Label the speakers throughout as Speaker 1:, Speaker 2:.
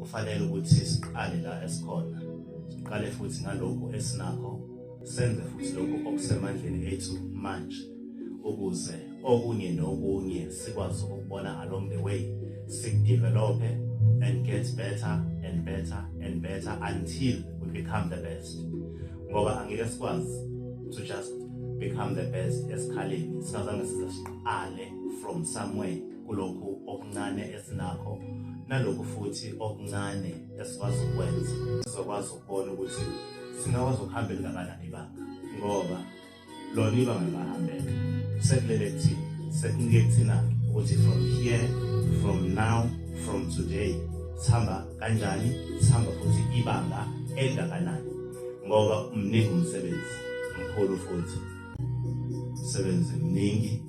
Speaker 1: Kufanele ukuthi siqale la esikhona, siqale futhi ngalokhu esinakho, senze futhi lokhu okusemandleni ethu manje, ukuze okunye nokunye sikwazi ukubona along the way, sikudevelope and get better and better and better until we become the best. Ngoba angeke sikwazi to just become the best esikhaleni singazange size siqale from somewhere kulokhu okuncane esinakho nalokhu futhi okuncane esikwazi ukwenza. Sizokwazi ukubona ukuthi singakwazi ukuhamba elingakanani ibanga, ngoba lona ibanga lingahambeka. Sekulele kuthina, sekunike kuthina ukuthi from here, from now, from today, sihamba kanjani, sihamba futhi ibanga elingakanani, ngoba mningi umsebenzi, mkhulu futhi umsebenzi mningi,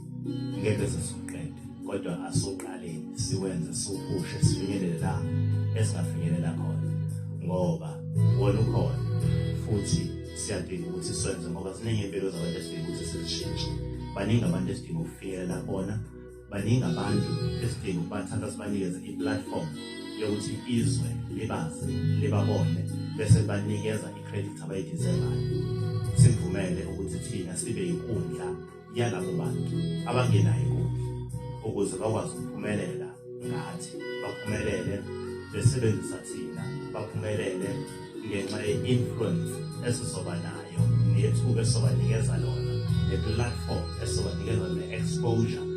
Speaker 1: ngeke sesiqede, kodwa asuqaleni siwenze, siwuphushe, sifinyelele la esingafinyelela khona, ngoba wona ukhona futhi siyadinga ukuthi siwenze, ngoba ziningi impilo zabantu esidinga ukuthi sizishintshe. Baningi abantu esidinga ukufinyelela kubona, baningi abantu esidinga ukubathatha sibanikeze i-platform yokuthi izwe libazi, libabone, bese banikeza i-credit abayideservayo. Sivumele ukuthi thina sibe inkundla yalabo bantu abangenayo inkundla, ukuze bakwazi ukuphumelela ngathi, baphumelele besebenzisa thina, baphumelele ngenxa ye-influence esizoba nayo nethuba esizobanikeza lona, ne-platform esizobanikeza, ne-exposure.